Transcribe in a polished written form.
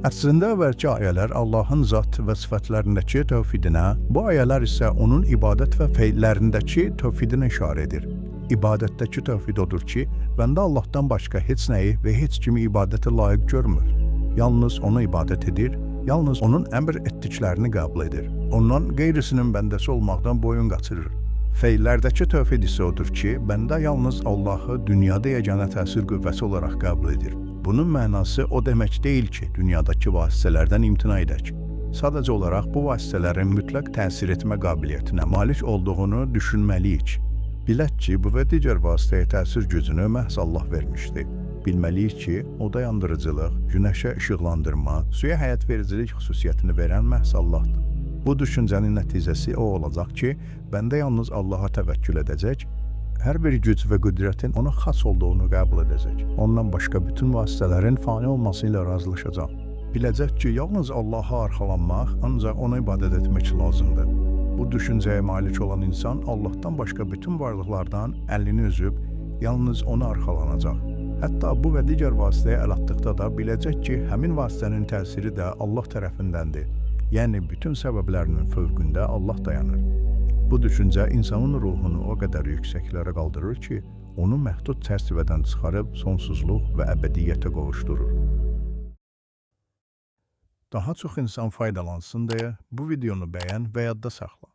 Əslində əvvəlki ayələr Allahın zat və sifətlərindəki tövhidinə, bu ayələr isə onun ibadət və feillərindəki tövhidinə işarə edir. İbadətdəki tövhid odur ki, bəndə Allahdan başqa heç nəyi və heç kimi ibadətə layiq görmür. Yalnız ona ibadət edir, yalnız onun əmr etdiklərini qəbul edir. Ondan qeyrisinin bəndəsi olmaqdan boyun qaçırır. Feillərdəki tövhid isə odur ki, bəndə yalnız Allahı dünyada yeganə təsir qüvvəsi olaraq qəbul edir. Bunun mənası o demək deyil ki, dünyadakı vasitələrdən imtina edək. Sadəcə olaraq bu vasitələrin mütləq təsir etmə qabiliyyətinə malik olduğunu düşünməliyik. Bilək ki, bu və digər vasitəyə təsir gücünü məhz Allah vermişdi. Bilməliyik ki, oda yandırıcılıq, günəşə işıqlandırma, suya həyat vericilik xüsusiyyətini verən məhz Allahdır. Bu düşüncənin nəticəsi o olacaq ki, bəndə yalnız Allaha təvəkkül edəcək, hər bir güc və qüdrətin ona xas olduğunu qəbul edəcək. Ondan başqa bütün vasitələrin fani olması ilə razılaşacaq. Biləcək ki, yalnız Allaha arxalanmaq, ancaq ona ibadət etmək lazımdır. Bu düşüncəyə malik olan insan Allahdan başqa bütün varlıqlardan əlini üzüb, yalnız ona arxalanacaq. Hətta bu və digər vasitəyə əl atdıqda da biləcək ki, həmin vasitənin təsiri də Allah tərəfindəndir. Yəni bütün səbəblərinin fövqündə Allah dayanır. Bu düşüncə insanın ruhunu o qədər yüksəklərə qaldırır ki, onu məhdud çərçivədən çıxarıb sonsuzluq və əbədiyyətə qovuşdurur. Daha çox insan faydalansın deyə bu videonu bəyən və yadda saxla.